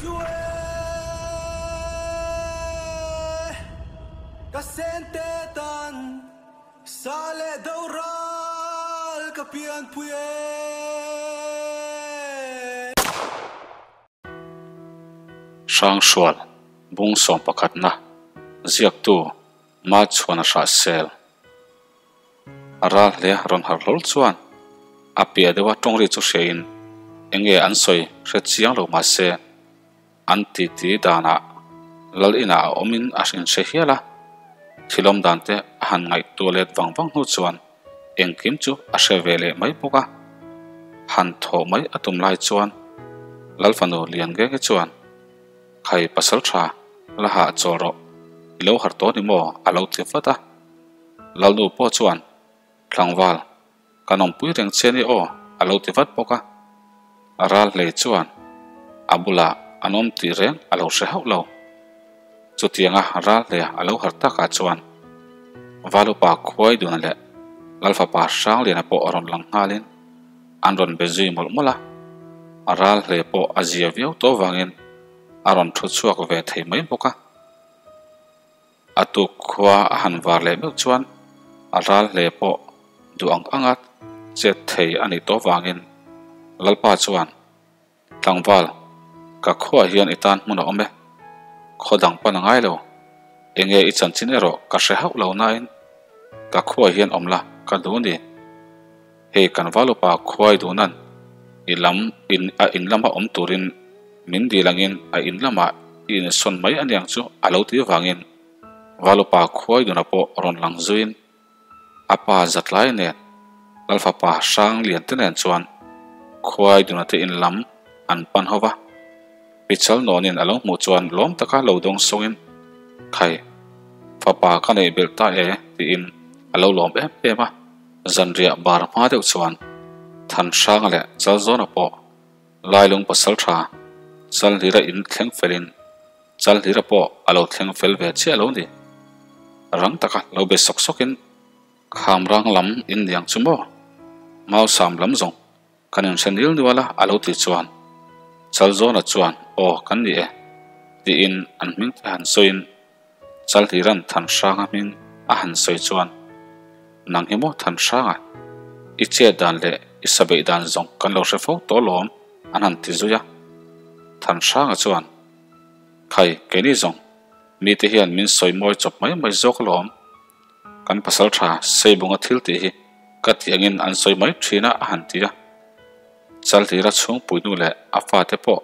chu e ka sente tan sa leh do ral ka pianpui e. Hrangsual bung sawm pakhatna ziaktu Machhuana Hrahsel A ral hle rawn harh hlawl chuan a piah deuha tawng ri chu hriain enge an sawi hre chiang lo mahse an titi danah lal inah a awmin a inhre hial a, thil awm dan te a han ngaihtuah let vang vang hnu chuan engkim chu a hre ve leh mai bawk a. Han thawh mai a tum lai chuan lal fanu lian nge nge chuan Khai pasal tha la hah chawl rawh, i lo harh tawh ni maw? a lo ti vat a. Lalnu pawh chuan, Tlangval, kan awmpui reng che ni aw, a lo ti vat bawk a. Ral hlei chuan a bulah an awm tih reng a lo hre hauh lo. Chutianga ral hlei a lo harh takah chuan Valupa khuai duna leh Lalfapa Hrangliana pawh a rawn lang nghalin an rawn be zui mawlh mawlh a. Ral hlei pawh a zia viau tawh vangin a rawn thu chhuak ve thei mai bawk a. A tuk khua a han var leh meuh chuan a ral hle pawh duh ang anga chet thei a nih tawh vangin Lalpa chuan, Tlangval, ka khuaah hian i tan hmun a awm e. Khaw dang pan a ngai lo. Enge i chanchin erawh ka hre hauh lo nain ka khuaah hian awm la ka duh ni. Hei kan valupa khuai duhna'n i lam in a in lama awm turin min dil angin a in lamah i insawn mai aniang chu a lo ti vangin valupa khuai duna pawh rawn lang zuiin a pa zatlai nen Lalfapa hrang lian te nen chuan khuai duna te in lam an pan ho va. Pichal nawnin a lo hmuh chuan lawm taka lo dawng sawngin Khai, fapa ka neih belh ta e tiin a lo lawm em em a. Zanriah bar hma deuh chuan Thanhranga leh Chalzawna pawh Lailung pasaltha Chalhlira in thleng felin Chalhlira pawh a lo thleng fel ve chiah lo ni. Rang taka lo be sawk sawkin Khamrang lam in niang chu maw? Mausam lam zawng kan inhre nil nual a a lo ti chuan Chalzawna chuan aw kan ni e tiin an hming te han sawiin Chalhliran Thanhranga hming a han sawi chuan, Nang hi maw Thanhranga, i chet dan leh i sabeih dan zawng kan lo hre fo tawh lawm, an han ti zui a. Thanhranga chuan, Khai, keini zawng, mite hian min sawi mawi chawp mai mai zawk alawm. Kan pasaltha Seibunga thil tih hi ka tih angin an sawi mai thin a, a han ti a. Chalhlira chhungpuinu leh a fate pawh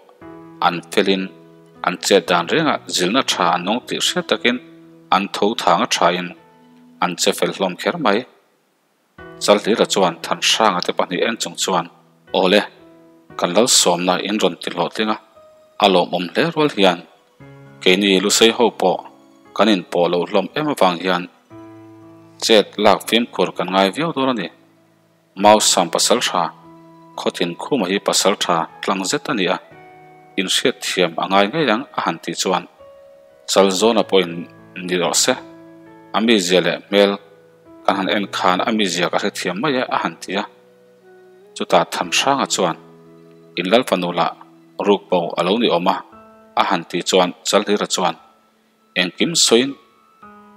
an felin an chet dan rengah zilna tha an nawng tih hriat takin an tho thang a thain an che fel hlawm kher mai. Chalhlira chuan Thanhranga te pahnih en chung chuan, Awle, kan Lalsawmna in rawn ti hlawhtling a, a lawmawm hle rual hian keini Lusei ho pawh kan inpawh loh hlawm em avang hian chet lak fimkhur kan ngai viau dawn a ni. Mausam pasal tha, Khawtin Khuma hi pasal tha tlang zet a ni a, inhriat thiam a ngai ngei ang a han tih chuan Chalzawna pawhin ni rawh se, a mizia leh hmel kan han en khan a mizia ka hrethiam mai e a han ti a. Chutah Thanhranga chuan In Lalfanu lah rukbo a lo ni awm a a han tih chuan Chalhlira chuan Engkim sawiin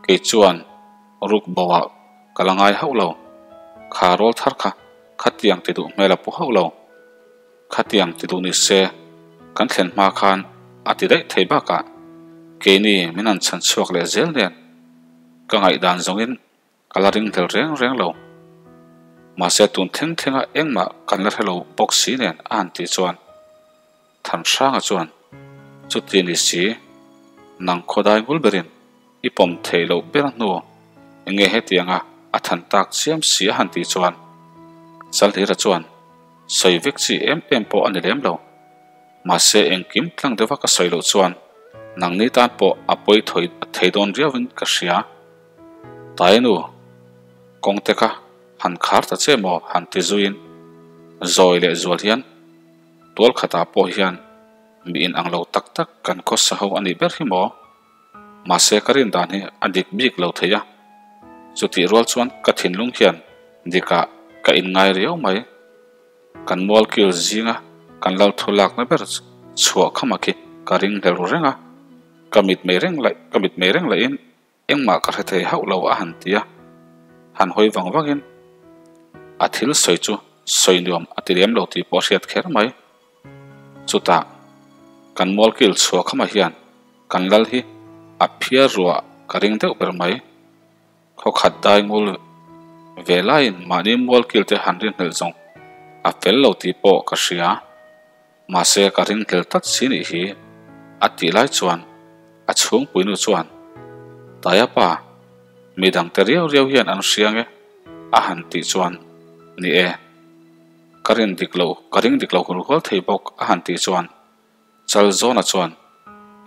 kei chuan ruk bo ah ka la ngai hauh lo. Kha rawl thar kha khatiang ti duh hmel a pu hauh lo. Khatiang ti duh ni se kan thlen hma khan a ti daih thei bakah keini min han chhan chhuak leh zel nen ka ngaihdan zawngin ka la ringhlel reng reng lo. Mahse tun thleng thlenga engmah kan la hre lo bawk si nen a han tih chuan Thanhranga chuan, Chuti ni si, nang khawdai ngul berin i pawm theih loh ber hnu enge hetianga a than tak chiam si a han tih chuan Chalhlira chuan, Sawi vek chi em em pawh a ni lem lo. Mahse engkim tlang deuha ka sawi loh chuan nangni tan pawh a pawi thawi thei dawn riauin ka hria. Tainu, kawngte kha han khar ta che maw han ti zuiin zawi leh zual hian, Tual khatah pawh hian mi in ang lo tak tak kan khawsa ho a nih ber hi maw? Mahse ka rin dan hi a dik bik lo thei a, chutih rual chuan ka thinlung hian dikah ka inngai riau mai. Kan mualkil zinga kan lo thu lakna ber chhuah kha mah khi. ka ringhlel ru reng a, ka mitmei reng laih ka mitmei reng laihin engmah ka hre thei hauh lo a han ti a, han hawi vang vangin a thil sawi chu sawi nuam a ti lem lo tih pawh a hriat kher mai. Chutah kan mualkil chhuah khamah hian kan lal hi a phiar ruah ka ring deuh ber mai. Khawkhat dai ngul ve laiin mahni mualkil te han rinhlelh zawng a fel lo tih pawh ka hria. Mahse ka ringhlel tlat si nih hi a tih lai chuan a chhungpuinu chuan Taia pa, midang te riau riau hian an hria nge a han tih chuan Ni e, ka rin dik lo, ka ring dik lo hul hual thei bawk a han tih chuan Chalzawna chuan,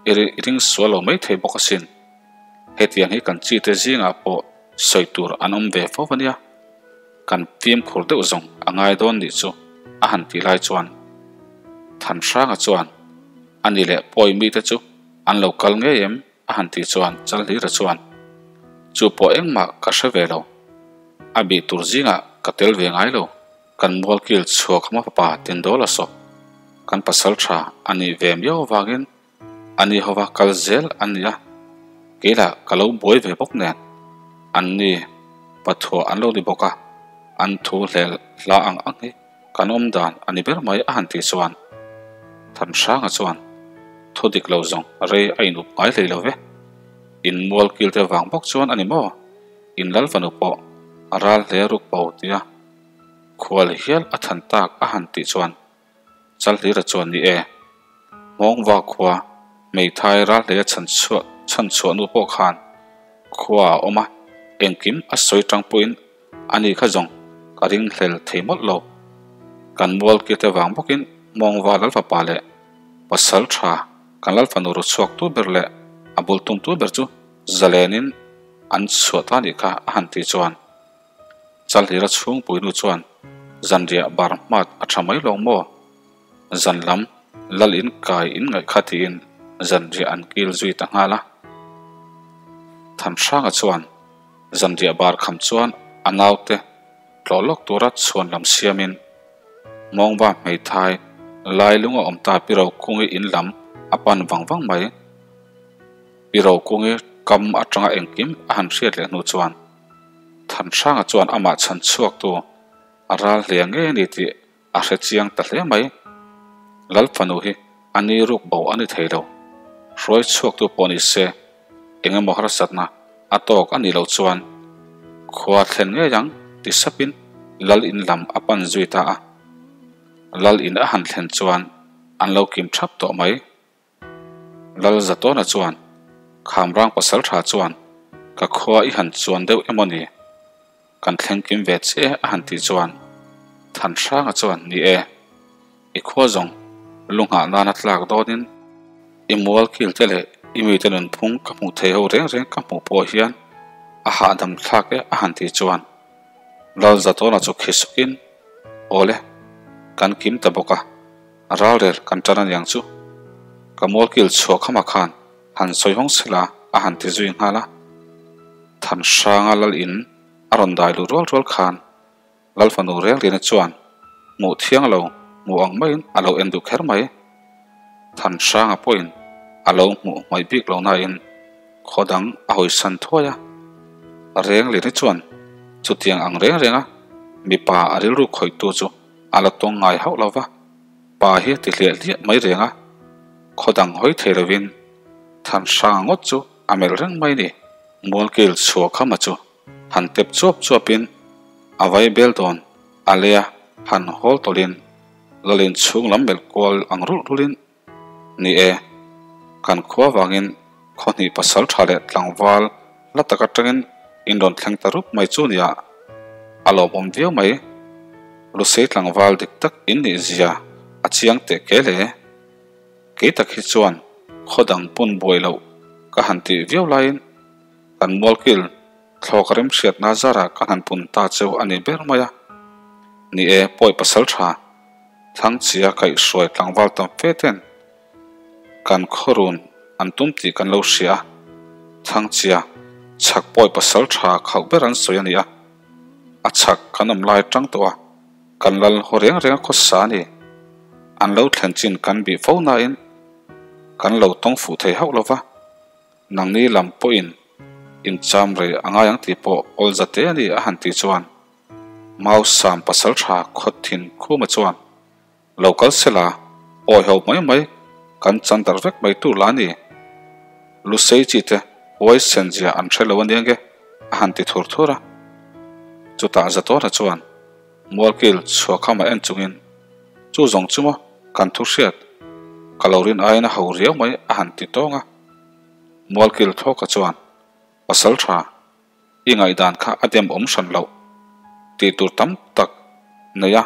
I ring sual lo mai thei bawk asin. Hetiang hi kan chite zingah pawh sawi tur an awm ve fo ania. Kan fimkhur deuh zawng a ngai dawn nih chu a han tih lai chuan Thanhranga chuan, A ni leh pawi mite chu an lo kal ngei em? a han tih chuan Chalhlira chuan, Chu pawh engmah ka hre ve lo. A bih tur zingah ka tel ve ngai lo. Kan mualkil chhuak hma fapa Tindawla sawp kan pasal tha a nih ve miau avangin a ni hova kal zel an ni a, kei lah ka lo buai ve bawk nen an ni pathuah an lo ni bawk a, an thu hlel hla ang ang hi kan awm dan a ni ber mai a han tih chuan Thanhranga chuan thu dik lo zawng rei a inup ngai hlei lo ve, in mualkil te vang bawk chuan a ni maw? In lal fanu pawh a ral hle ruk bo tia. Khual hial a than tak a han tih chuan Chalhlira chuan ni e, Hmawngva khua hmeithai ralhleia chhan chhuah chhan chhuah nu pawh khan khua a awm a, engkim a sawi tang pawhin a ni kha zawng ka ringhlel thei mawlh lo. Kan mualkir te vang bawkin Hmawngva Lalfapa leh pasal tha kan Lalfanu ru chhuak tu ber leh a bul tum tu ber chu zalenin an chhuah ta nih kha a han tih chuan Chalhlira chhungpuinu chuan zanriah bar hmat a tha mai lo maw? Zan lam lal in kai in ngaih kha tiin zanriah an kil zui ta nghal a. Thanhranga chuan zanriah bar kham chuan a naute tlawh lawk tura chhuan lam siamin Mawngva hmeithai lai lung a awm ta Pi Rokungi in lam a pan vang vang mai. Pi Rokungi kam atanga engkim a han hriat leh hnu chuan Thanhranga chuan amah chhan chhuaktu a ral hle ngei a ni tih a hre chiang ta hle mai. Lal fanu hi a ni ruk bo a ni thei lo. Hruai chhuaktu pawh ni se eng emaw harsatna a tawk a nih loh chuan khua thlen ngei ang ti sapin Lal in lam a pan zui ta a. Lal in a han thlen chuan an lo kim thap tawh mai. Lalzatawna chuan, Khamrang pasal tha chuan ka khua i han chuan deuh emaw ni? Kan thleng kim ve che a han tih chuan Thanhranga chuan, Ni e, i khua zawng lunghah nana tlak dawnin i mual kil te leh i mite nunphung ka hmuh thei ho reng reng ka hmuh pawh hian a hahdam thlak e a han tih chuan Lalzatawna chu khi sukin, Awle, kan kim ta bawk a. A ralrel kan tan aniang chu. Ka mualkil chhuah khamah khan han sawi hawng sela a han ti zui nghal a. Thanhranga lal in a rawn dai luh rual rual khan Lal fanu Rengliana chuan hmuh thiang lo hmuh ang maiin a lo en duh kher mai. Thanhranga pawhin a lo hmuh hmaih bik lo nain khaw dang a hawisan thuai a. Rengliana chuan chutiang ang reng renga mipa a rilru khawihtu chu A la tawng ngai hauh lo va, pa hi a ti hliah hliah mai reng a, khaw dang hawi thei lovin Thanhranga ngawt chu a melh reng mai ni. Mualkil chhuah khama chu han tep chuap chuapin a vai bel dawn a lei a han hawl tawlhin lalin chhung lam melh kual ang rulh rulhin Ni e, kan khua vangin khawhnih pasal tha leh tlangval hla tak atangin in rawn thleng ta rup mai chu nia, a lawmawm viau mai. Lusei tlangval dik tak in nih zia a chiang teh kel e. Kei tak hi chuan khaw dang pun buai loh ka han tih viau laiin kan mualkil thlawk a remhriatna zarah ka han pun ta cheu a ni ber mai a. Ni e, pawi pasal tha. Thangchia kaihhruai tlangval tam fe ten kan khawrun an tum tih kan lo hria a, Thangchia chhak pawi pasal tha khauh ber an sawi a ni a, a chhak kan awm lai tang tawh a, kan lal haw reng reng a khawsa a ni. An lo thlen chin kan bih fo nain. Kan lo tawng fuh thei hauh lo va, nangni lam pawhin in cham rei a ngai ang tih pawh awl za te a ni a han tih chuan Mau Sam pasaltha khawt thin Khuma chuan Lo kal sela, awi ho mai mai kan chan darh vek mai tur la a ni. Lusei chi te huai sen zia an hre lo ania nge a han ti thur thur a. Chutah Zatawna chuan Mualkil chhuakhama en chungin, Chu zawng chu maw kan thu hriat, ka lo rin aiin a ho riau mai a han ti tawng a. Mualkil thawka chuan, Pasal tha, I ngaihdan kha a dem awm hran loh. Tih tur tam tak nei a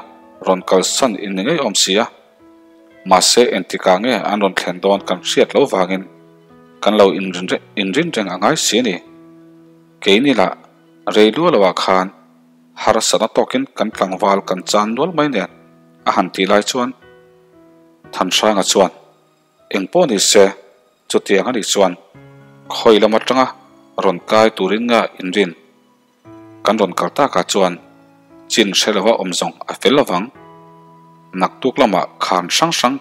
rawn kalsan in ni ngei awm si a. Mahse engtikah nge an rawn thlen dawn kan hriat loh vangin kan lo inrin reng a ngai si a ni. Keini lah rei luah loah khan harsatna tawkin kan tlangval kan chan nual mai nen a han tih lai chuan Thanhranga chuan Eng pawh ni se, chutiang a nih chuan khawi lam atanga rawn kai turin nga inrin kan rawn kal takah chuan chin hre lova awm zawng a fel lovang. Naktuk lamah khan hrang hrang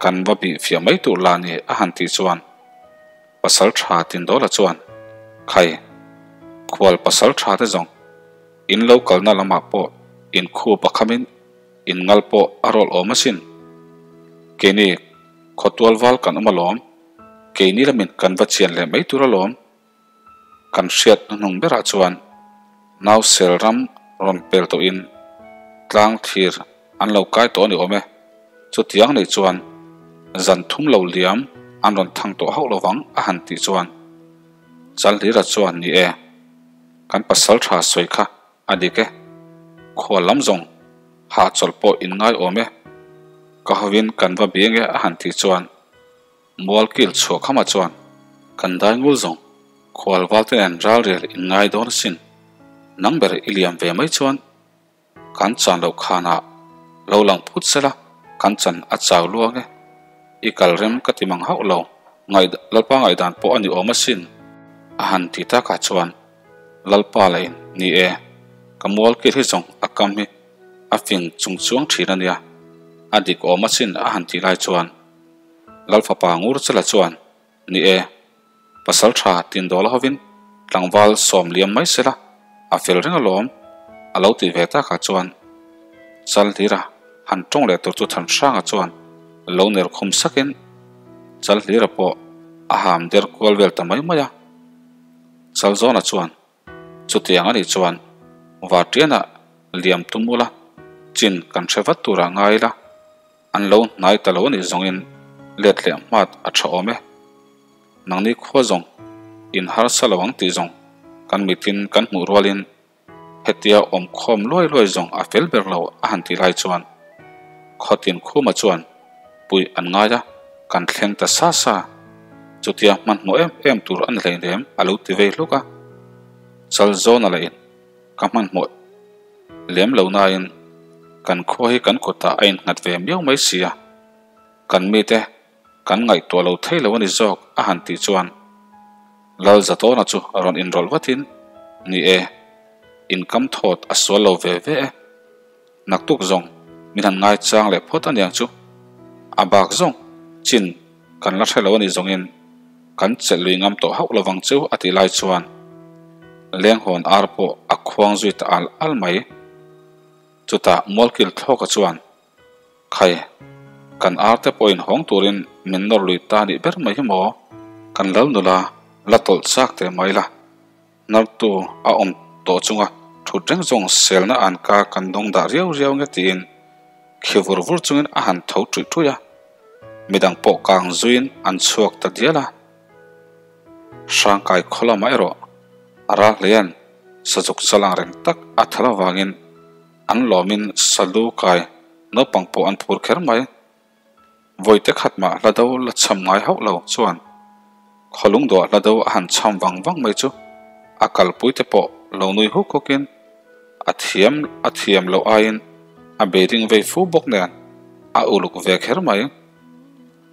kan va bih fiah mai tur la ni a han tih chuan pasal tha Tindawla chuan Khai, khual pasal tha te zawng in lo kalna lamah pawh inkhup a khamin In ngal pawh a rawlh awm asin. Keini khawtual val kan awm alawm. Keini lamin kan va chian leh mai tur alawm. Kan hriat hnuhnung berah chuan Nausel ram rawn pel tawhin tlang thlir an lo kai tawh a ni awm e. Chutiang nei chuan zan thum lo liam an rawn thang tawh hauh lovang a han tih chuan Chalhlira chuan ni e, kan pasal tha sawi kha A dik e. Khual lam zawng hahchawlh pawh in ngai awm e. Ka hovin kan va biang e a han tih chuan Mualkil chhuah khamah chuan kan dai ngul zawng khual valte nen ralrel in ngai dawn asin. Nang ber i liam ve mai chuan kan chan loh khanah lo lang phut sela kan chan a chau luang e. I kal rem ka ti mang hauh lo, ngaih Lalpa ngaihdan pawh a ni awm asin a han ti takah chuan Lalpa la in ni e, ka mual kil hi zawng a kam hi a fing chung chuang thin a nia, a dik awm asin a han tih lai chuan Lalfapa ngur chela chuan ni e, pasal tha Tindawla hovin tlangval sawm liam mai sela a fel reng alawm a lo tih ve takah chuan Chalhlira han tawng leh tur chu Thanhranga chuan lo ner khum sakin Chalhlira pawh a ham der kual vel ta mai mai a. Chalzawna chuan, Chutiang a nih chuan Vartiana liam tum ula, chin kan hre vat turah ngai ila, an lo hnai ta lo a nih zawngin let leh hmat a tha awm e. Nangni khua zawng in harsa lo ang tih zawng kan mitin kan hmuh rualin Hetia awm khawm luai luai zawng a fel ber lo a han ti lai chuan Khawtin Khuma chuan puih an ngai a, kan thleng ta sa sa. Chutia hmanhmawh em em tur a ni hleinem a lo ti vei hluk a. Chalzawna lahin ka hmanhmawh lem lo nain kan khua hi kan kutah a innghat ve miau mai si a, kan mite Kan ngaihtuah lo thei lo a ni zawk a han tih chuan Lalzatawna chu a rawn inrawlh vatin, Ni e, inkam thawt a sual lo ve ve e. Naktuk zawng min han ngaichang leh phawt aniang chu. A bak zawng chin kan la hre lo a nih zawngin kan chelh lui ngam tawh hauh lovang chu a tih lai chuan Lenghawn ar pawh a khuang zui ta al al mai. Chutah Mualkil thlawka chuan Khai, kan ar te pawhin hawng turin min nawr lui ta nih ber mai hi maw? Kan lal nula la tawlh chak teh mai la, nartu a awm tawh chunga thut reng zawng selna an ka kan dawng dah riau riau nge tiin khi vur vur chungin a han tho ṭuih ṭuih a, midang pawh kang zuiin an chhuak ta dial a. Hrangkai khaw lamah erawh a ral hleian sazuk chal ang reng tak a thal avangin An lawmin salu kai naupang pawh an phur kher mai. Vawite khat mah hla do la cham ngai hauh lo chuan khawlung duah hla do a han cham vang vang mai chu a kalpui te pawh lo nui huk hukin a thiam a thiam loh aiin a beiding vei fu bawk nen a uluk ve kher mai.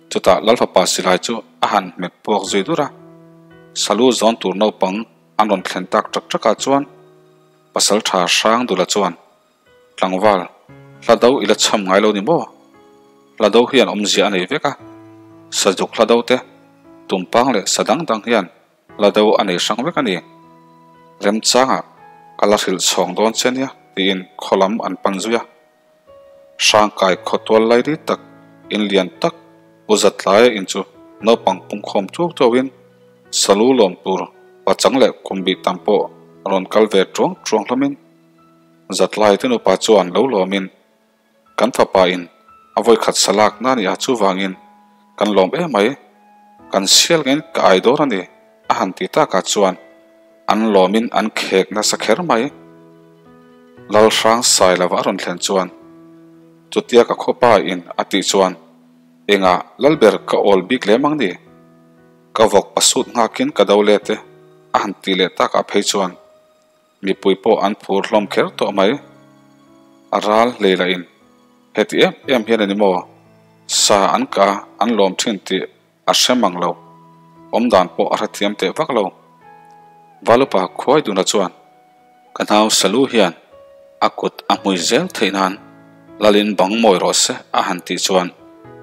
Chutah Lalfapa silai chu a han hmet puak zui dur a, salu zawn tur naupang an rawn thlen tak ṭak ṭakah chuan Pasal tha hrang dula chuan, Tlangval, hla do i la chham ngai lo ni maw? Hla do hian awmzia a nei vek a. Sazuk hla do te, tumpang leh sa dang dang hian hla do a nei hrang vek a ni. Remchangah ka la hrilh chhawng dawn che nia tiin khaw lam an pan zui a. Hrangkai khaw tual lai ri tak in lian tak u zatlaia in chu naupang pungkhawm tuau tuauin salu lawm tur pachang leh kum bih tam pawh rawn kal ve tuang tuang hlawmin zatlai te nupa chuan lo lawmin kan fapa in a vawikhat salak na nia chuvangin kan lawm em mai kan sial ngeiin ka ai dawn a ni a han ti takah chuan an lawmin an khek nasa kher mai. Lalhrang Sailova a rawn thlen chuan chutia ka khawpa in a tih chuan engah Lalber ka awl bik lem ang ni? Ka vawk pasut nghakin ka do let e a han tih leh takah phei chuan mipui pawh an phur hlawm kher tawh mai. A ral hlei lah in heti em em hian a ni maw? Sa an ka an lawm thin tih a hre mang lo. Awmdan pawh a hrethiam teh vak lo. Valupa khuai duna chuan ka nau Salu hian a kut a hmui zel theih nan Lalin bang mawi rawh se a han tih chuan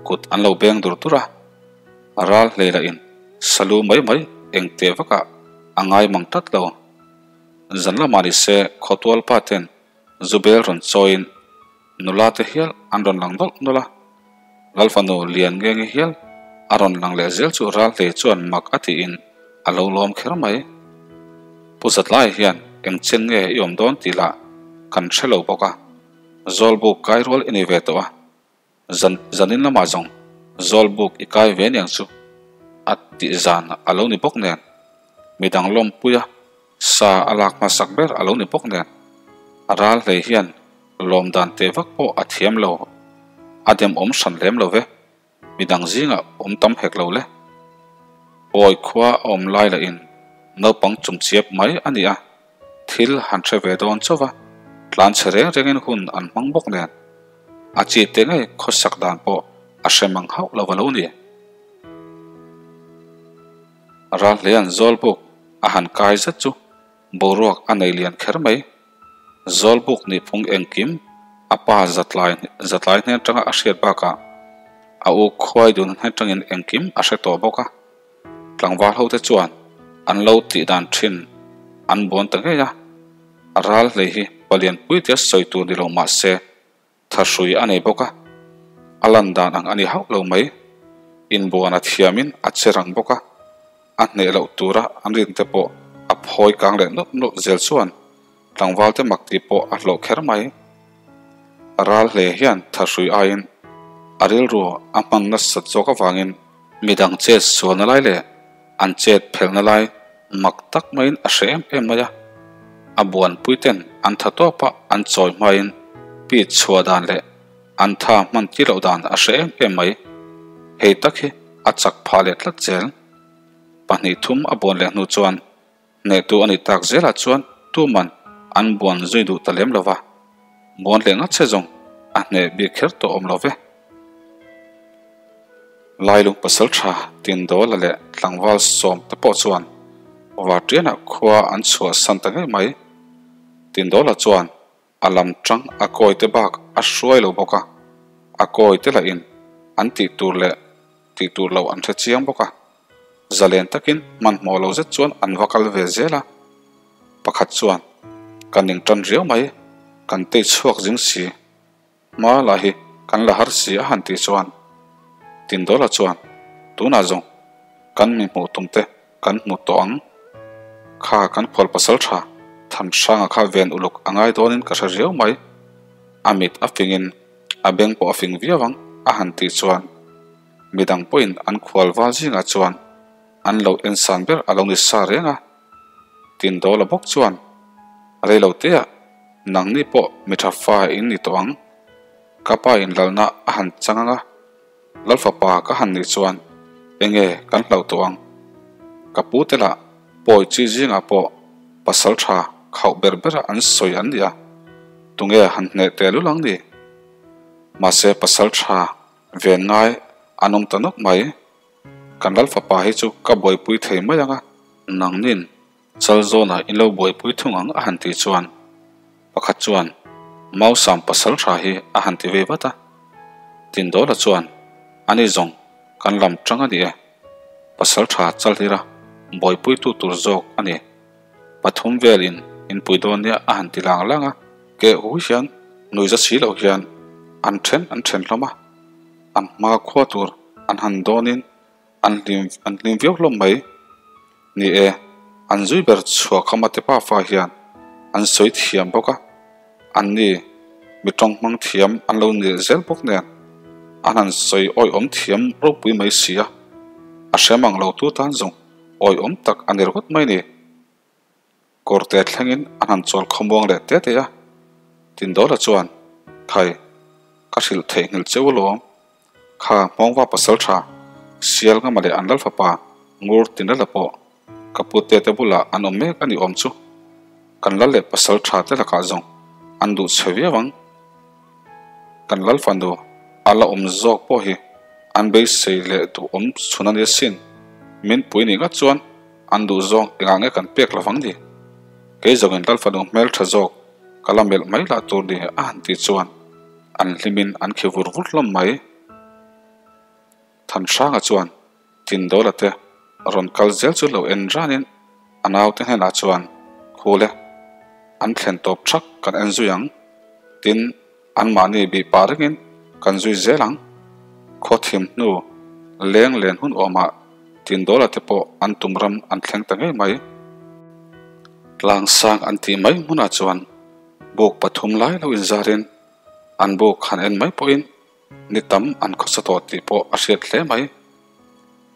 kut an lo beng dur dur a. A ral hlei lah in Salu mai mai eng teh vakah a ngai mang tlat lo. Zan lamah ni se khawtual pa ten Zubel rawn chawiin nula te hial an rawn lang nawlh nawlh a. Lalfanu lian nge nge hial a rawn lang leh zel chu Ralhlei chuan mak a tiin a lo lawm kher mai. Pu Zatlai hian eng chen nge i awm dawn tih lah kan hre lo bawk a, Zawlbuk kai rual i nei ve tawh a, zan zanin lamah zawng Zawlbuk i kai ve aniang chu a tih zan a lo ni bawk nen midang lawmpuia Sa a lak hmasak ber a lo ni bawk nen, a ral hlei hian lawm dan teh vak pawh a thiam lo, a dem awm hran lem lo ve, midang zingah awm tam hek lo le. Pawi khua a awm lai lahin naupang chumchiap mai a ni a, thil han hre ve dawn chauh va, tlan chhe reng rengin hun an hmang bawk nen, a chi te ngei khawsak dan pawh a hre mang hauh lo a lo ni. Ralhleia'n Zawlbuk a han kai zet chu boruak a nei lian kher mai. Zawlbuk nihphung engkim a pa zatlai zatlai hnen atanga a hriat bakah a u khuai dun hnen atangin engkim a hre tawh bawk a. Tlangval hote chuan an lo tih dan thin an buan ta ngei a. Ralhlei hi palian puitia sawi tur ni lo mah se Thahrui a nei bawk a, a lan dan ang a ni hauh lo mai. Inbuan a thiamin a che rang bawk a, a hneh loh tura an rin te pawh a phawi kang leh nawlh nawlh zel chuan tlangval te mak tih pawh a hlawh kher mai. Ral hle hian thahrui aiin a rilru a hman nasat zawk avangin midang chet sualna lai leh an chet phelhna lai mak tak maiin a hre em em mai a, a buanpui ten an tha tawp a an chawi hmain pit chhuah dan leh an tha hman tir loh dan a hre em em mai. Hei tak hi a chak phah leh tlat zel. Pahnih thum a buan leh hnu chuan hnehtu a nih tak zelah chuan tuman an buan zui duh ta lem lo va, buan leh ngat che zawng a hneh bik kher tawh awm lo ve. Lailung pasaltha Tindawla leh tlangval sawm te pawh chuan Vartianah khua an chhuahsan ta ngei mai. Tindawla chuan a lam tang a kawi te bak a hruai lo bawk a, a kawi te lahin an tih tur leh tih tur lo an hre chiang bawk a, zalen takin hmanhmawh lo zet chuan an va kal ve zel a. Pakhat chuan, Ka ning tan riau mai, kan tei chhuak zing si. Hma lah hi kan la har si a han tih chuan Tindawla chuan tunah zawng kan mi hmuh tum te kan hmu tawh ang. Kha kan khual pasal tha Thanhranga kha ven uluk a ngai dawnin ka hre riau mai. A mit a fingin a beng pawh a fing viau ang a han tih chuan midang pawhin an khual val zingah chuan an lo ensan ber a lo ni sa reng a. Tindawla bawk chuan reiloteah Nangni pawh mi tha fa in ni tawh ang. Ka pa in lalna a han chang ang a, Lalfapa ka han nih chuan enge kan hlauh tawh ang. Ka pu te lah pawi chi zingah pawh pasal tha khauh ber bera an sawi an ni a, tunge han hneh teh lul ang ni? Mahse pasal tha ven ngai an awm ta nawk mai. Kan Lalfapa hi chu ka buaipui thei mai ang a, nangnin Chal zawnah in lo buaipui thung ang a han tih chuan pakhat chuan Mausam pasal tha hi a han ti ve vat a. Tindawla chuan ani zawng Kan lam tang a ni e. Pasaltha Chalhlira buaipuitu tur zawk a ni. Pathum velin in pui dawn nia a han ti lang lang a. Keh hu hian nuihza si loh hian an then an then hlawm a. An hma khua tur an han dawnin an hlim an hlim viau hlawm mai. Ni e, an zui ber chhuah kha mate pafa hian an sawi thiam bawk a, anni mi tawng hmang thiam an lo nilh zel bawk nen an han sawi awihawm thiam ropui mai si a, a hre mang lo tu tan zawng awihawm tak a ni ringawt mai ni. Kawrte thlengin an han chawl khawmuang leh te te a, Tindawla chuan, Khai, ka hrilh theihnghilh cheu alawm. Kha Hmawngva pasal tha, Sial ngama leh an Lalfapa Ngur Tinrela pawh ka pute te bulah an awm mek a ni awm chu. Kan lal leh pasal tha te lakah zawng an duh chhe viau ang. Kan Lalfanu a la awm zawk pawh hi an beisei leh duh awm chhun a ni asin. Min pui nih ngat chuan an duh zawng engah nge kan pek lovang ni? Kei zawngin Lalfanu hmel tha zawk ka la melh mai lah tur ni a han tih chuan an hlimin an khi vur vur hlawm mai. Thanhranga chuan Tindawla te rawn kal zel chu lo en ranin a naute hnenah chuan, Khule, an thlen tawp thak kan en zui ang. Tin, anmahni bih pah rengin kan zui zel ang. Khaw thim hnu leng len hun awmah Tindawla te pawh an tum ram an thleng ta ngei mai. Tlangsang an tih mai hmunah chuan buk pathum lai lo inzarin an buk han en mai pawhin ni tam an khawsa tawh tih pawh a hriat hle mai.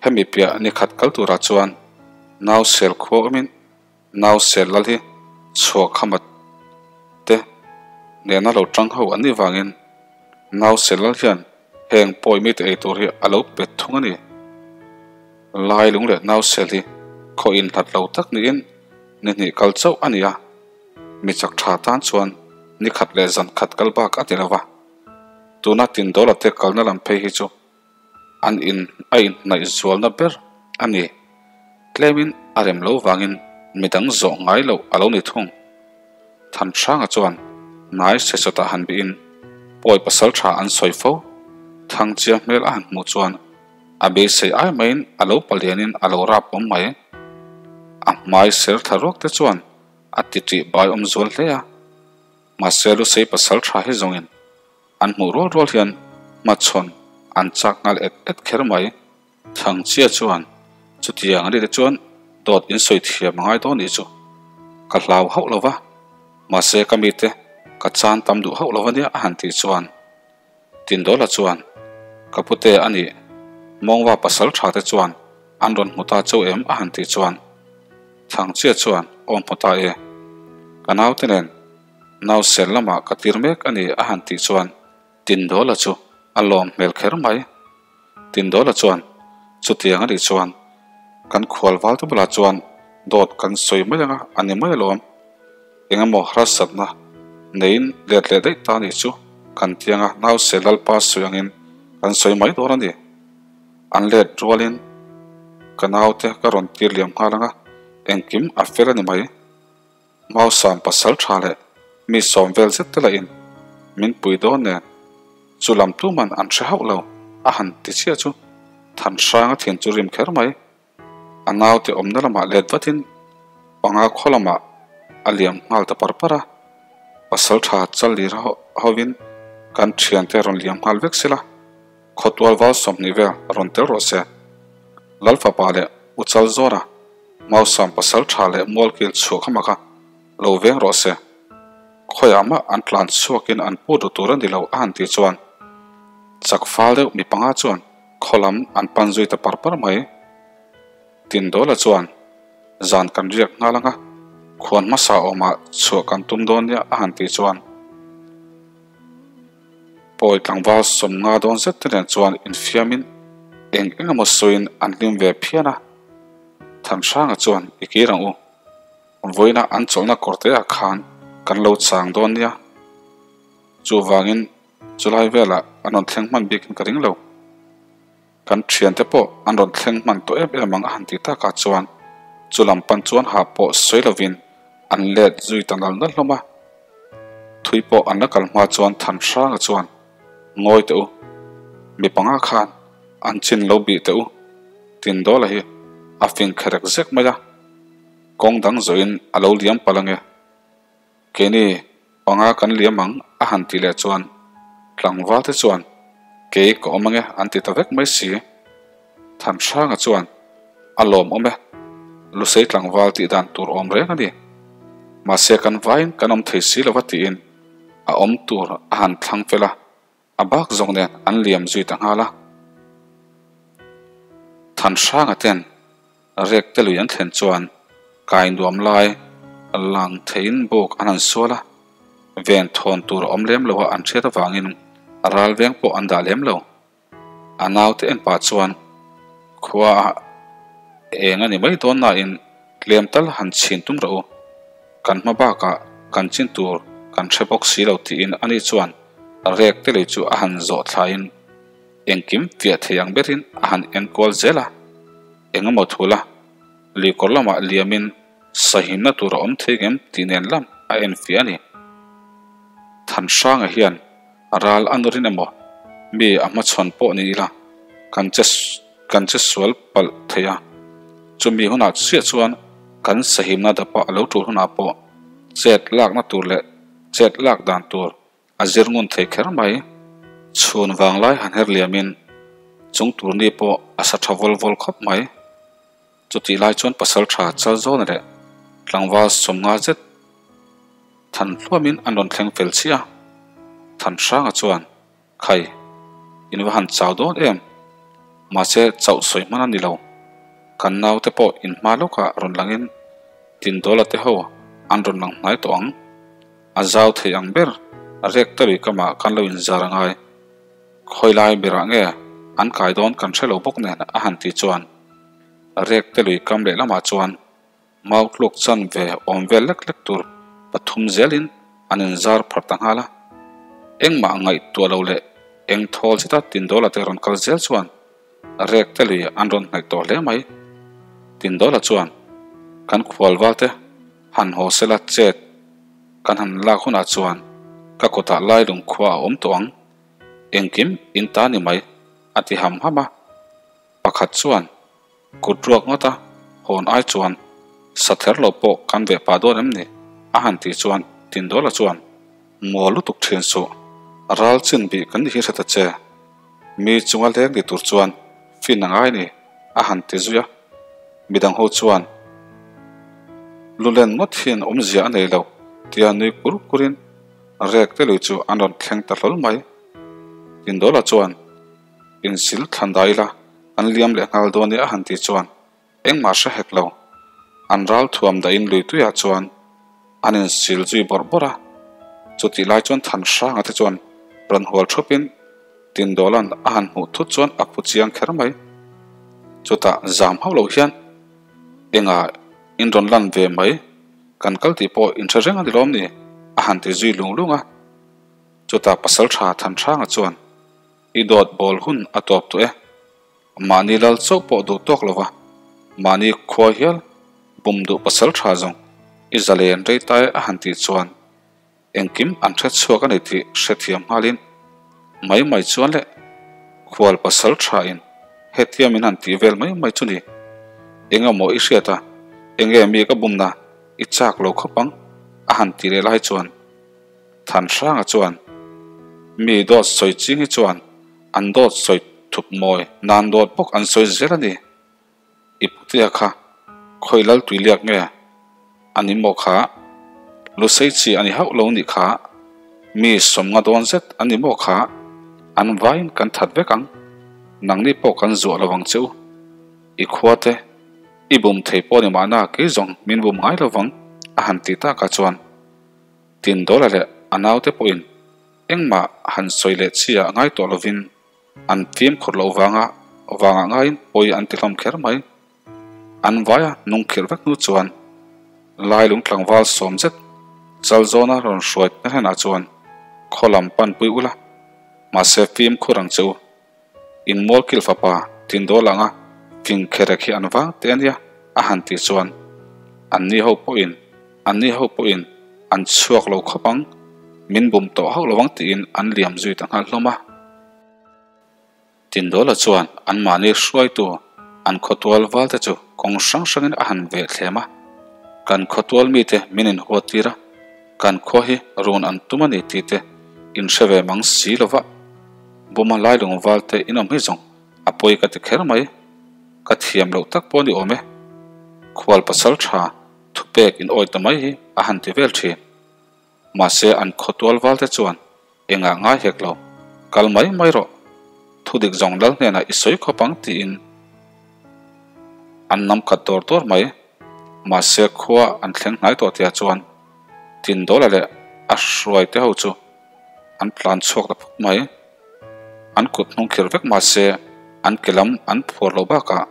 Hemi piah ni khat kal turah chuan nau sel khua awmin nau sel lal hi chhuah khamat te nena lo tang ho an nih vangin nau sel lal hian heng pawi mite ei tur hi a lo pet thung a ni. Lai lung leh nau sel hi khaw inhlat lo tak niin ni hnih kal chauh a ni a, mi chak tha tan chuan ni khat leh zan khat kal bak a ti lo va. Tuna Tindawla te kalna lam phei hi chu an in a inhnaih zualna ber a ni. Tlemin a rem lo vangin midang zawh ngai loh a lo ni thung. Thanhranga chuan hnai sesawtah han bihin pawi pasal tha an sawi fo. Thangchia hmel a han hmuh chuan a beisei ai maiin a lo palianin a lo rap awm mai. A hmai ser thla ruak te chuan a ti ṭih bai awm zual hle a. Mahse Lusei pasal tha hi zawngin an hmuh rual rual hian hmachhawn an chak nghal et et kher mai. Thangchia chuan chutiang a ni te chuan dawt in sawi thiam a ngai dawn nih chu ka hlau hauh lo va, mahse ka mite ka chan tam duh hauh lo va nia a han tih chuan Tindawla chuan ka pute a nih Mawngva pasal tha te chuan an rawn hmu ta chauh em a han tih chuan Thangchia chuan aw hmu ta e, ka naute nen nau sel lamah ka tir mek a ni a han tih chuan Tindawla chu a lawm hmel kher mai. Tindawla chuan chutiang a nih chuan kan khual val te bulah chuan dawt kan sawi mai anga a ni mai alawm. Eng emaw harsatna neiin let leh daih ta nih chu kan tianga nau sel lalpa sawi angin kan sawi mai dawn a ni. An let rualin ka naute ka rawn tir liam nghal anga engkim a fel a ni mai. Mausam pasal tha leh mi sawm vel zet te lahin min pui dawn nen chu lam tuman an hre hauh lo a han ti chiah chu Thanhranga thin chu rim kher mai. A naute awmna lamah let vatin panga khaw lamah a liam nghal ta par par a, pasal tha challir hovin kan thiante rawn liam nghal vek sela, khawtual val 20 vel rawn tel rawh se. Lalfapa leh U Chalzawna Mausam pasal tha leh mualkil chhuah kha maka lo veng rawh se. Khawiah mah an tlan chhuakin an put ru tur a ni lo a han tih chuan chak fal deuh mi panga chuan khaw lam an pan zui ta par par mai. Tindawla chuan zan kan riak nghal anga khuan hmasa awmah chhuah kan tum dawn nia a han tih chuan Pawi tlangval 50 dawn zet te nen chuan infiamin eng eng emaw sawiin an hlim ve phian a. Thanhranga chuan i kir ang u. Vawiina an chawlhna kawrteah khan kan lo chang dawn nia. Chuvangin chulai velah an rawn thleng hman bikin ka ring lo. Kan thiante pawh an rawn thleng hman tawh em em ang a han ti takah chuan chu lam pan chuan ha pawh sawi lovin an let zui ta nal nal hlawm a. Thui pawh an la kal hma chuan Thanhranga chuan, Ngawi teh u, mi panga khan. An chin lo bih teh u. Tindawla hi a fing kherek zek mai a, kawng dang zawhin a lo liam palh ange. Keini panga kan liam ang a han tih leh chuan tlangval te chuan kei ka awm ange an ti ta vek mai si. Thanhranga chuan a lawm awm e, Lusei tlangval tih dan tur awm reng a ni. Mahse kan vaiin kan awm thei si lova tiin a awm tur a han thlang fel a. A bak zawk nen an liam zui ta nghal a. Thanhranga ten rek te lui an thlen chuan kai nuam lai lang theiin buk an han sual a, ven thawn tur a awm lem lo a an hriat avangin ral veng pawh an dah lem lo. A naute en pah chuan khua a eng a ni mai dawn nain tlem tal han chhin tum rawh u, kan hma bakah kan chin tur kan hre bawk si lo tiin ani chuan rek te lei chu a han zawh thlaiin engkim fiah thei ang berin a han enkual zel a, engemaw thula luikawr lamah liamin sahimna tur a awm thei ngem tih nen lam a enfiah a ni. Thanhranga hian ral a nurin emaw mi a hmachhawn pawh ni ila kan che kan che sual palh thei a, chumi hunah chiah chuan kan sahimna dapa a lo tul hunah pawh chet lakna tur leh chet lak dan tur a zir ngun thei kher mai. Chhun vanglai han her liamin chung tur ni pawh a sa tha vawl vawl khawp mai. Chutih lai chuan pasal tha chal zawn leh tlangval sawmnga zet than hluamin an rawn thleng fel chiah a. Thanhranga chuan, Khai, in va han chau dawn em? Mahse chauh sawi hman a ni lo. Kan naute pawh in hma lawkah rawn langin Tindawla te ho an rawn lang hnai tawh ang. A zau thei ang ber, rek ta lui kamah kan lo inzar a ngai. Khawi lai berah nge an kai dawn kan hre lo bawk nen a han tih chuan rek te lui kam leh lamah chuan mau tluk chan ve awm vel lek lek tur pathum zelin an inzar phar ta nghal a. Engmah ngaihtuah lo leh eng thawl zeta Tindawla te rawn kal zel chuan rek te lui an rawn hnaih tawh hle mai. Tindawla chuan kan khualval te han haw sela chet kan han lak hunah chuan ka kutah lailung khua a awm tawh ang. Engkim in ta ni mai, a ti ham ham a. Pakhat chuan kut ruak ngawt a, hawn ai chuan sa ther lo pawh kan veh pah dawn em ni? a han tih chuan Tindawla chuan Maw lutuk thin suh, ral chin bih kan ni hi hre ta che. Mi chunga leng ni tur chuan fin a ngai ni, a han ti zui a. Midang ho chuan Lulen ngawt hian awmzia a nei lo, tia nui kur kurin Rek te lui chu an rawn thleng ta hlawl mai. Tindawla chuan insil thlan dah ila an liam leh nghal dawn e a han tih chuan engmah hre hek lo. An ral thuam dahin lui tuiah chuan an insil zui bawrh bawrh a. Chutih lai chuan Thanhranga te chuan rawn hual thupin Tindawla'n a han hmuh thut chuan a phu chiang kher mai. Chutah zam hauh lo hian engah in rawn lan ve mai. Kan kal tih pawh inhre reng a ni lawm ni? a han ti zui lung lung a. Chutah pasal tha Thanhranga chuan, I dawt bawl hun a tawp tawh e. Mahni lal chauh pawh duh tawk lo va, mahni khua hial bum duh pasal tha zawng i zalen rei ta e a han tih chuan Engkim an hre chhuak a ni tih hrethiam nghalin mai mai chuan leh khual pasal thain hetia min han tih vel mai mai chu ni. Engemaw i hriat a, enge mi ka bumna i chak lo khawp ang a han ti leh lai chuan Thanhranga chuan mi dawt sawi ching hi chuan an dawt sawi thup mawi nan dawt bawk an sawi zel a ni. I putea kha khawi lal tui liak nge a ni maw kha? Lusei chi a ni hauh lo nih kha. Mi sawmnga dawn zet a ni maw kha? An vaiin kan that vek ang. Nangni pawh kan zuah lo vang che u. I khua te i bum thei pawh ni mahna kei zawng min bum ngai lo vang a han ti takah chuan Tindawla leh a naute pawhin engmah han sawi leh chiah ngai tawh lovin An fimkhur loh vanga vangah ngaiin pawi an ti hlawm kher mai. An vaia nungkhirh vek hnu chuan Lailung tlangval sawm zet Chalzawna rawn hruai te hnenah chuan khaw lam panpui ula, mahse fimkhur ang che u. In mualkil fapa Tindawl anga fing kherek hi an vang teh ania a han tih chuan anni ho pawhin anni ho pawhin an chhuak lo khawp ang, min bum tawh hauh lo ang tiin an liam zui ta nghal hlawm a. Tindawla chuan anmahni hruaitu an khawtual valte chu kawng hrang hrangin a han veh thlem a. Kan khawtual mite min inhuat tir a, kan khua hi run an tum a ni tih te inhre ve mang si lo va. Buma lailung valte in awm hi zawng a pawi ka ti kher mai. Ka thiam loh tak pawh a ni awm e. Khual pasal tha thupek in awi ta mai hi a han ti vel thin. Mahse an khawtual valte chuan Engah ngai hek lo, kal mai mai rawh, thudik zawng lal hnenah i sawi khawp ang tiin an nam khat dawr dawr mai. Mahse khua an thleng hnai tawh tia chuan Tindawla leh a hruai te ho chu an tlan chhuak ta phut mai. An kut hnung khir vek mahse an ke lam an phuar loh bakah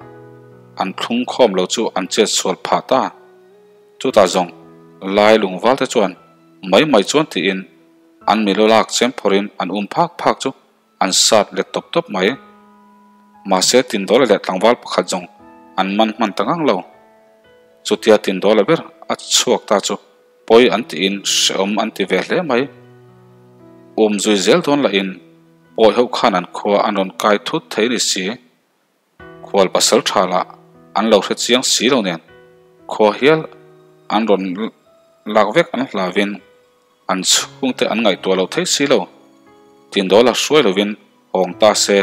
an thlung khawm lo chu an chet sual phah ta. Chutah zawng Lai lungval te chuan mai mai chuan tiin An milu lak chem phawrhin an um phak phak chu an sat let tawp tawp mai. Mahse Tindawla leh tlangval pakhat zawng an man hman ta ngang lo. Chutia Tindawla ber a chhuak ta chu pawi an tiin hrehawm an ti ve hle mai. Um zui zel dawn lahin pawi ho khan an khua an rawn kai thut thei ni si. Khual pasal tha lah an lo hre chiang si lo nen khua hial an rawn lak vek an hlavin an chhungte an ngaihtuah loh thei si lo. Tindawla hruai lovin awng ta se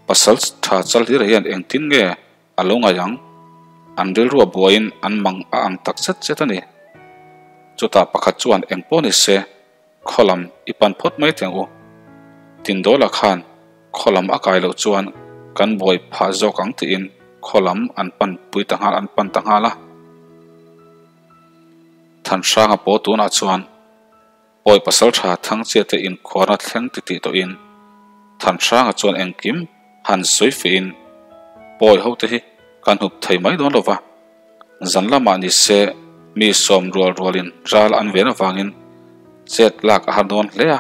pasal tha chal hlir hian engtin nge a lo ngaih ang? An rilru a buaiin an mang a ang tak zet zet a ni. Chutah pakhat chuan engpawh ni se Khaw lam i pan phawt mai teh ang u. Tindawla khan khaw lam a kai loh chuan kan buai phah zawk ang tiin khaw lam an pan pui ta nghal an pan ta nghal a. Thanhranga pawh tunah chuan Pawi Pasaltha Thangchiate inkhuarna thleng titih tawhin Thanhranga chuan engkim han sawi fehin Pawi hote hi kan hup thei mai dawn lo va. Zan lamah ni se mi sawm rual rualin ral an ven avangin chet lak a har dawn hle a,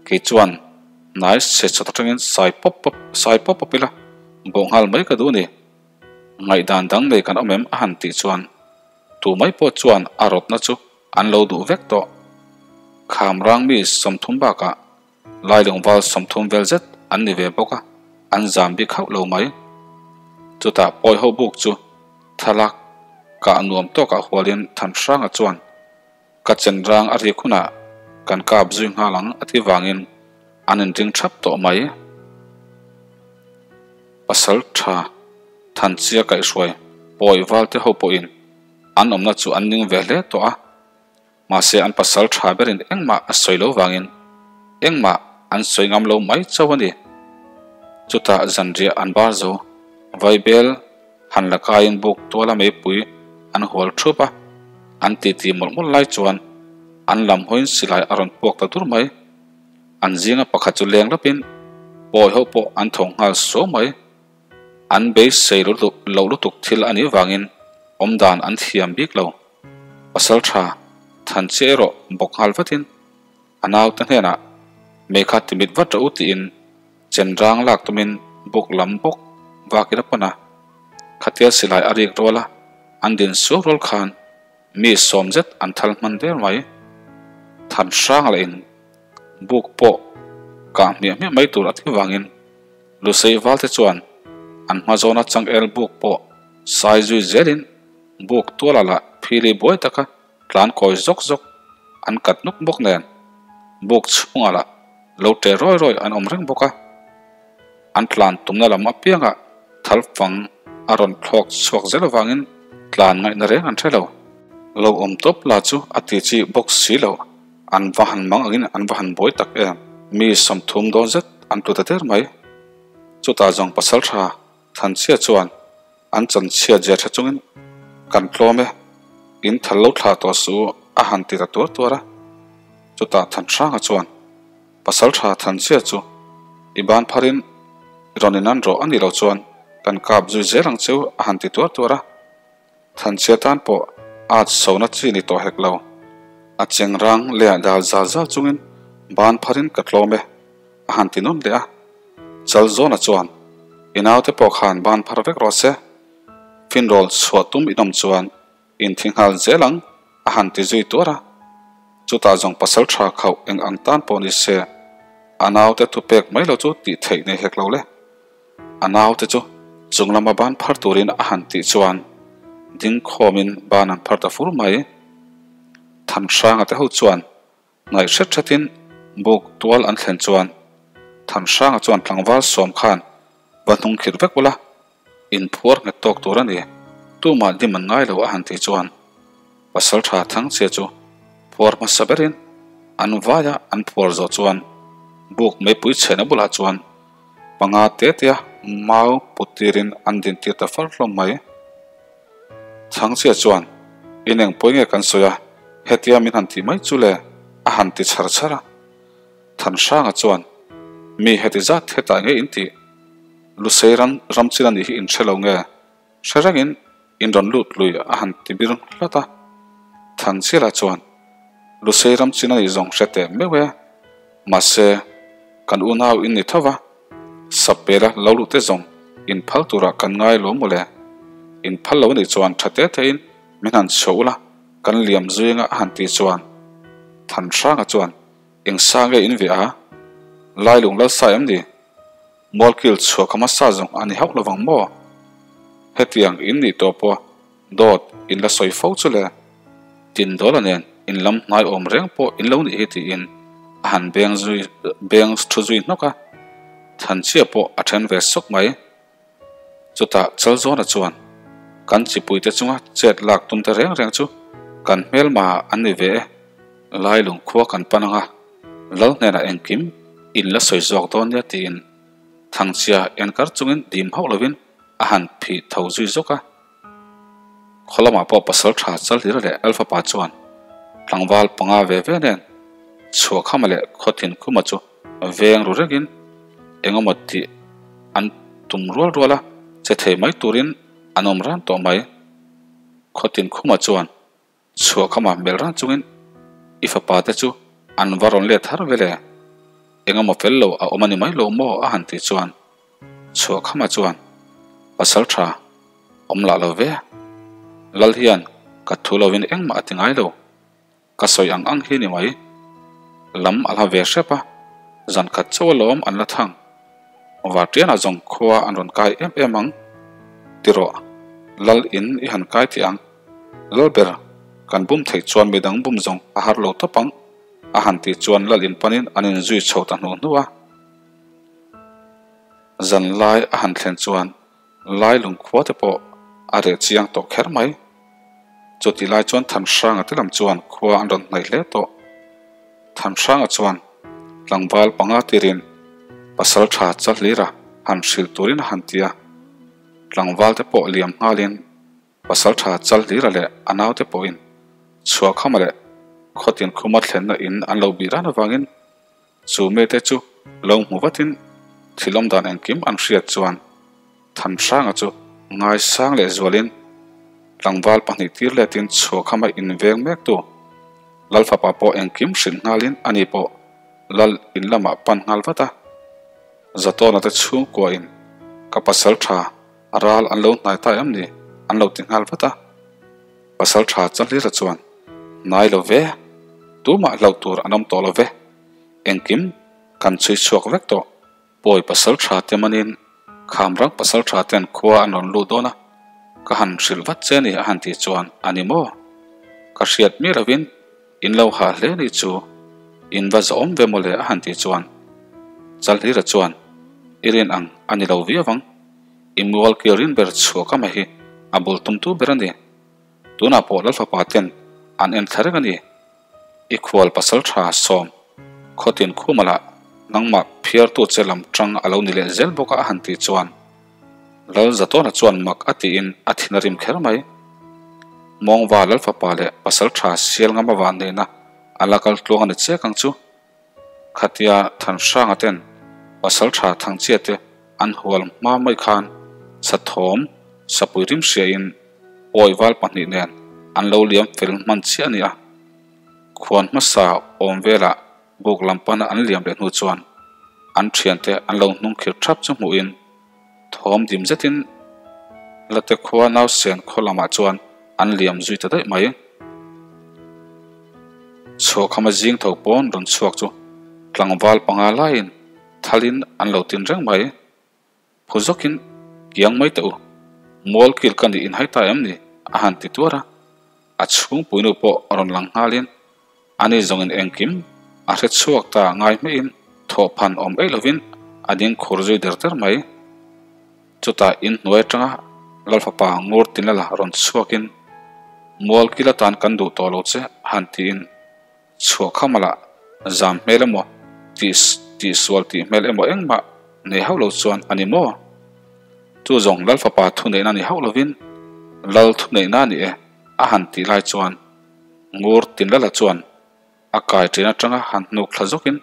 kei chuan hnai chhe chawt atangin sai pawp pawp sai pawp pawp ila bawh nghal mai ka duh ni. Ngaihdan dang nei kan awm em a han tih chuan tu mai pawh chuan a rawtna chu an lo duh vek tawh. Kham rang mi 30 bakah Lailungval 30 vel zet an ni ve bawk a, an zam bik hauh lo mai. Chutah pawi ho buk chu thlalak kah nuam tawkah hualin Thanhranga chuan, Ka chen rang a rik hunah kan kap zui nghal ang a ti vangin an inring thap tawh mai. Pasal tha Thanchia kaihhruai pawi valte ho pawhin an awmna chu an ning ve hle tawh a. Mahse an pasal tha berin engmah a sawi lo vangin engmah an sawi ngam lo mai chauh a ni. Chutah zanriah an bar zo, Vaibel han la kaiin buk tuala meipui an hual thup a, an titi mawlh mawlh lai chuan an lam hawiin silai a rawn puak ta dur mai. An zinga pakhat chu leng lapin pawi ho pawh an tho nghal suau mai. An beisei loh lutuk thil a nih vangin awmdan an thiam bik lo. Pasal tha than che erawh bawk nghal vatin a naute hnenah mei kha timit vat rawh u tiin chen rang lak tumin buk lam bawk vakin a pan a. Khatia silai a rik rual a, an din suau rual khan mi sawm zet an thal hman der mai. Than hrang leh in buk pawh kah hmiah hmiah mai tur a ti vangin Lusei valte chuan an hma zawna changel buk pawh sai zui zelin Buk tuala lah phili buai taka tlan kawi zawk zawk an kat nuk bawk nen buk chhungah lah lo ṭe rawi rawi an awm reng bawk a. An tlan tumna lam apiangah thal fang a rawn thlawk chhuak zel avangin tlan ngaihna reng an hre lo. Lo awm tawp la chu a ti chi bawk si lo, an va han mang angin an va han buai tak em. Mi 30 dawn zet an tlu ta der mai. Chutah zawng pasal tha Thanchhia chuan an chanchhiat zia tha chungin kan tlawm e, in thal lo thlah tawh suh u a han ti ta tuar tuar a. Chutah Thanhranga chuan pasal tha Thanchhia chu i ban pharin i rawn inan rawh a nih loh chuan kan kap zui zel ang cheu a han ti tuar tuar a. Thanchhia tan pawh at sona chi ni tawh hek lo. A cheng rang leh dal zal zal chungin ban pharin ka tlawm e a han ti nawn leh a. Chalzawna chuan i naute pawh khan ban phar vek rawh se, finrawl chhuah tum inawm chuan inthi nghal zel ang a han ti zui tuar a. Chutah zawng pasal tha khauh eng ang tan pawh ni se, a naute thupek mai lo chu tih theih nei hek lo le. A naute chu chung lama ban phar turin a han tih chuan ding khawmin ban an phar ta fur mai. Thanhranga te ho chuan ngaih hret hretin buk tual an thlen chuan Thanhranga chuan tlangval sawm khan va hnung khirh vek ula, inphuar nghet tawk tur a ni, tumah dim an ngai lo a han tih chuan Pasaltha Thangchia chu phuar hmasa berin an vaia an phuar zawh chuan buk meipui chhehna bulah chuan panga te tea mau put tirin an din tir ta far hlawm mai. Thangchia chuan, In eng pawi nge kan sawi a, hetia min han tih mai chu le? a han ti chhar chhar a. Thanhranga chuan, Mi heti zat hetah nge in tih? Lusei ram ram chin a nih hi in hre lo nge? Hre rengin in rawn lut lui a han ti bir hlat a. Thangchila chuan, Lusei ram chin a nih zawng hre teh meuh e. Mahse, kan unau in ni tho va, Sapela lo luh te zawng in phal turah kan ngai lo maw le? In phal lo nih chuan tha te te in min han chhuah ula, kan liam zuinga a han tih chuan Thanhranga chuan eng sa nge in ve a? Lailung lal sa em ni? Mualkil chhuah kha hmasa zawng a ni hauh lovang maw? Hetiang in nih tawh pawh dawt in la sawi fo chu le. Tindawla nen in lam hnai awm reng pawh in lo nih hi tiin a han beng zui beng thu zui hnawk a, Thanchia pawh a then ve sawk mai. Chutah Chalzawna chuan kan chipuite chunga chet lak tum te reng reng chu kan hmelma an ni ve e, Lailung khua kan pan anga Lal hnenah engkim in la sawi zawk dawn nia tiin Thangchia enkar chungin dim hauh lovin a han phih tho zui zawk a. Khaw lamah pawh pasal tha Chalhlira leh Lalfapa chuan tlangval panga ve ve nen Chhuahkhama leh Khawthin Khuma chu veng ru rengin engemaw tih an tum rual rual a, che thei mai turin an awm ran tawh mai. Khawtin Khuma chuan Chhuahkhama melh ran chungin i fapa te chu an va rawn let har vele, engemaw fel lo a awm a ni mai lo maw a han tih chuan Chhuahkhama chuan pasal tha awm lah lo ve, Lal hian ka thu lovin engmah a ti ngai lo. Ka sawi ang ang hi ni mai. Lam a hla ve hrep a, zan khat chauh alawm an la thang. Vartianah zawng khua an rawn kai em em ang. Ti rawh, Lal in i han kai tih ang. Lal ber, kan bum theih chuan midang bum zawng a har lo tawp ang, a han tih chuan Lal in panin an inzui chho ta hnu hnu a. Zan lai a han thlen chuan Lai lungkhua te pawh a reh chiang tawh kher mai. Chutih lai chuan Thanhranga te lam chuan khua an rawn hnaih hle tawh. Thanhranga chuan tlangval panga tirin pasal tha Chalhlira han hrilh turin a han ti a. Tlangval te pawh liam nghalin pasal tha Chalhlira leh a naute pawhin Chhuahkhama leh Khawtin Khuma thlenna in an lo bih ran avangin Chu mite chu lo hmu vatin thil awm dan engkim an hriat chuan Thanhranga chu ngaisang leh zualin tlangval pahnih tir letin chhuakhama inveng mek tu Lalfapa pawh engkim hrilh nghalin ani pawh Lal in lamah pan nghal vat a. Zatawna te chhungkuain ka pasal tha ral an lo hnai ta em ni an lo ti nghal vat a. Pasal tha Chahlira chuan hnai lo ve, tumah hlauh tur an awm tawh lo ve, engkim kan chhui chhuak vek tawh. Pawi pasal tha te manin Khamrang pasal tha ten khua an rawn lut dawn a, ka han hrilh vat che ni a han tih chuan a ni maw? Ka hriat miah lovin in lo hah hle ni chu in va zawm ve mawle a han tih chuan Chalhlira chuan i rin ang a ni lo viau ang. I mual kil rin ber chhuak a mai hi a bul tumtu ber a ni. Tunah pawh Lalfapa ten an en thla reng a ni. I khual pasal tha sawm khawtin khuma lah nangmah phiartu che lam tang a lo ni leh zel bawk a a han tih chuan Lal Zatawna chuan mak a tiin a thin a rim kher mai. Mawngva Lalfapa leh pasal tha sial ngam avan nena a la kal tluang a ni chek ang chu. Khatia Thanhranga ten pasal tha Thangchia te an hual hma mai khan Sathawm Sapui rim hriain Pawival pahnih nen an lo liam fel hman chiah a ni a. Khuan hmasa awm velah buk lam pana an liam leh hnu chuan an thiante an lo hnung khir thap chu hmuhin thawm dim zetin Late khua Nausen khaw lamah chuan an liam zui ta daih mai. Chhuahkhama zing tho pawn rawn chhuak chu tlangval panga laiin thalin an lo tin reng mai. Phu zawkin kiang mai teh u, mual kil ka nih inhai ta em ni? a han ti tuar a. A chhungpuinu pawh rawn lang nghalin ani zawngin engkim a hre chhuak ta ngai hmeiin thawhphan awm eih lovin a ding khur zui der der mai. Chutah inhnuai atanga Lalfapa ngur tinlala rawn chhuakin mual kil atan kan duh tawh lo che a han tiin chhuah kham ala zam hmel emaw tih tihsual tih hmel emaw engmah nei hauh lo chuan a ni maw? Chu zawng Lalfapa thuneihna ni hauh lovin Lal thuneihna a ni e a han tih lai chuan ngur tinlala chuan a kai ṭin aṭanga han hnuk thla zawkin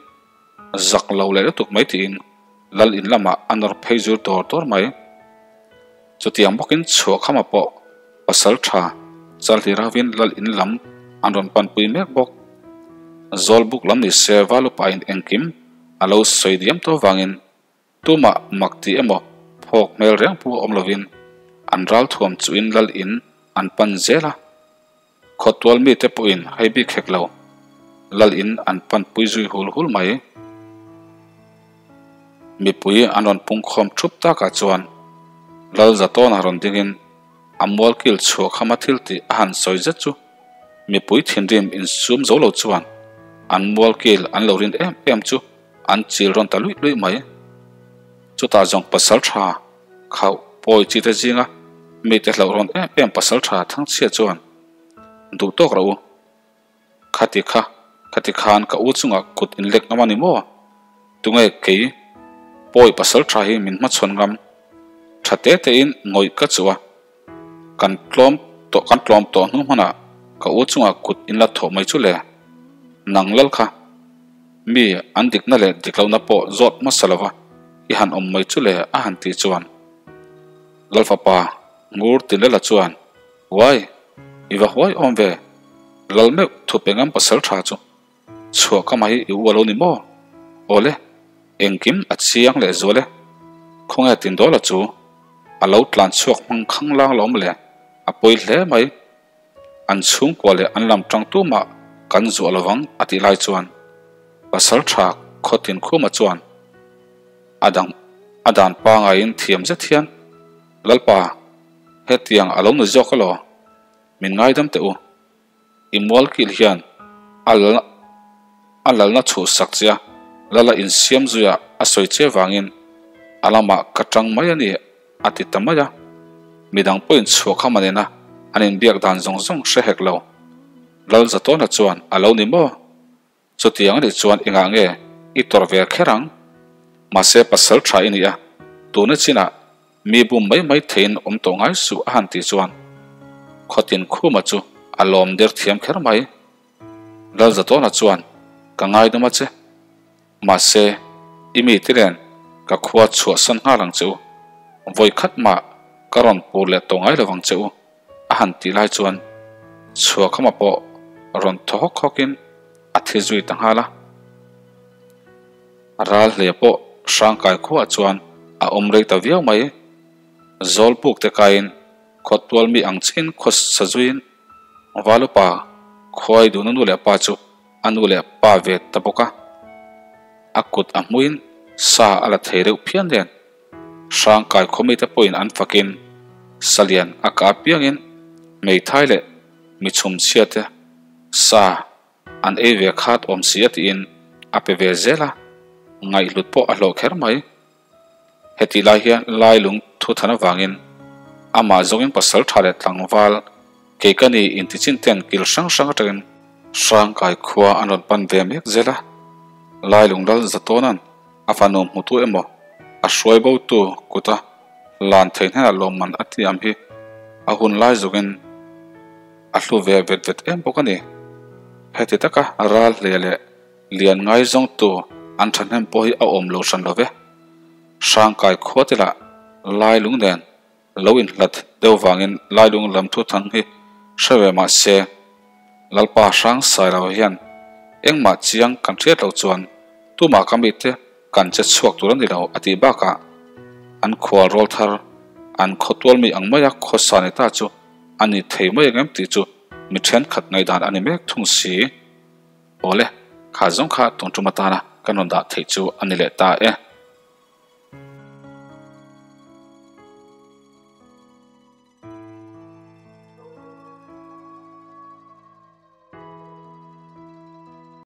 zak lo leh lutuk mai tiin Lal in lamah a nawr phei zur dawr dawr mai. Chutiang bawkin chhuahkhama pawh pasal ṭha Chalhliravin Lal in lam an rawn panpui mek bawk. Zawlbuk lam ni se Valupain engkim a lo sawi diam tawh vangin Tumah mak tih emaw phawk hmel reng pu awm lovin an ral thuam chuhin lal in an pan zel a. Khawtual mite pawhin hei bik hek lo lal in an pan pui zui hul hul mai. Mipui an rawn pungkhawm thup takah chuan lal Zatawna rawn dingin a mualkil chhuah khama thil tih a han sawi zet chu mipui thinrim insum zo lo chuan an mualkil an lo rin em em chu An chil rawn ta luih luih mai. Chutah zawng pasal tha khauh pawi chi te zinga mite hlauh rawn em em pasal tha Thangchhia chuan duh tawk rawh u. Khati kha, khati khan ka u chungah kut in lek ngam a ni maw? Tunge kei pawi pasal tha hi min hmachhawn ngam? Tha te tein ngawih ka chuh a, kan tlawm tawh kan tlawm tawh hnu hmanah ka u chungah kut in la thawh mai chu le. Nang lal kha. Mi an dikna leh dik lohna pawh zawt hmasa lova i han awm mai chu le a han tih chuan Lalfapa ngur Tilela chuan Huai, i va huai awm ve, Lal meuh thu pe ngam pasal tha chu chhuah ka mai i u a lo ni maw? Awle, engkim a chiang leh zual e, khawnge Tindawla chu a lo tlan chhuak hmang khang lang lo awm le, a pawi hle mai. An chhungkua leh an lam tang tumah kan zuah lovang a tih lai chuan pasal tha Khawtin Khuma chuan a dang a dan pangaiin thiam zet hian Lalpa hetiang a lo ni zawk elaw min ngaidam teh u i mualkil hian a lal a lalna chhuhsak che a lala insiam zuia a sawi che vangin a lamah ka tang mai a ni a ti ta mai a, midang pawhin chhuah kha manena an inbiak dan zawng zawng hre hek lo. Lalzatawna chuan a lo ni maw? Chutiang a nih chuan engah nge i tawrh ve kher ang? Mahse pasal tha i ni a, tuna chinah mi bum mai mai theiin awm tawh ngai suh a han tih chuan Khawtin Khuma chu a lawm der thiam kher mai. Lalzatawna chuan ka ngaidam a che. Mahse, i mite nen ka khua chhuahsan nghal ang che u, vawi khat mah ka rawn pur leh tawh ngai lo vang che u, a han tih lai chuan chhuakhama pawh rawn thaw hawk hawkin a thi zui ta nghal a. Ral hle pawh Hrangkai khuaah chuan a awm rei ta viau mai. Zawlpuk te kaiin khawtual mi ang chiin khaw sa zuiin Valupa khuai duhna nu leh pa chu A nu leh pa ve ta bawk a, a kut a hmuin sa a la thei reuh phian nen. Hrangkai khawmite pawhin an fakin salian a kah apiangin hmeithai leh michhumchhia te sa an ei ve khat awm si a tiin a pe ve zel a, ngaihhlut pawh a hlawh kher mai. Hetih lai hian Lailung thuthan avangin amah zawngin pasal tha leh tlangval kei ka ni intichin ten kil hrang hrang atangin Hrangkai khua an rawn pan ve mek zel a. Lailung lal Zatawna'n a fanu hmutu emaw a hruai botu kuta lan thei hnenah lawmman a tiam hi a hun lai zawngin a hlu ve vet vet em bawk a ni. Heti taka ral hle leh Lian ngaizawngtu an thahnem pawh hi a awm lo hran lo ve. Hrangkai khua te lah Lailung nen lo inhlat deuh vangin Lailung lam thu thang hi hre ve mah se, Lalpa hrang sai lo hian engmah chiang kan hriat loh chuan tumah ka mite kan che chhuak tur a ni lo a tih bakah an khual rawl thar an khawtual mi ang maia khawsa ni ta chu a ni thei mai ang em tih chu mi thenkhat ngaihdan a ni mek thung si. Awle, kha zawng kha tun tum atana kan rawn dah theih chu a ni leh ta e.